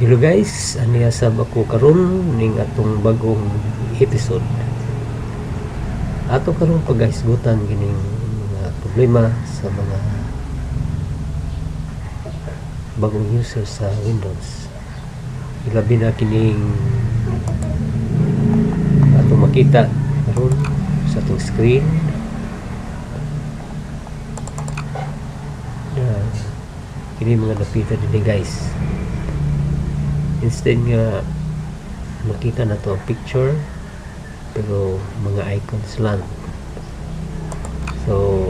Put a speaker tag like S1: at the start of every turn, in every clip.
S1: Hello guys, aniya sab ako karon ning atong bagong episode. Ato karon paghisgutan kining mga problema sa mga bagong user sa Windows. Ilabi na kining atong makita karon sa atong screen na kini mga napita dinhi, guys. Instead nga makita na to ang picture, pero mga icons lang. So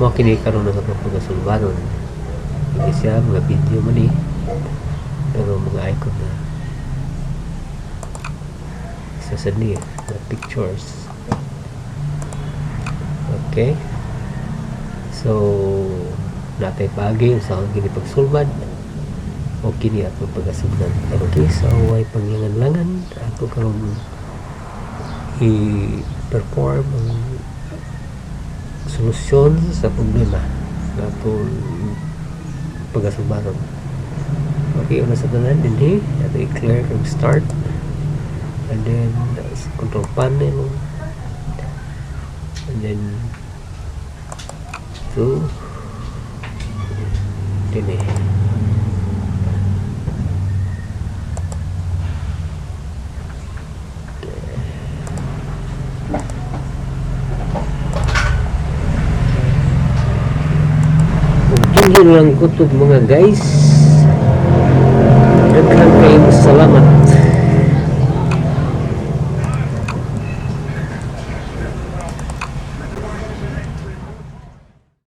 S1: mao kini karon ang atong pagasolbanon. Hindi siya mga video man ni, pero mga icon na isa sad ni mga pictures. Okay, so natay paagi sa akong kini pagsulbad o kini atong pagasugdan. Okay, so way panglangan-langan, ato karon i-perform ang solusyon sa problema na atong pagasulbanon. Okay, una sa tanan, dinhi ato i-clear from start and then control panel and then to dinhi. Ug lang kutob, mga guys. Daghang kayong salamat.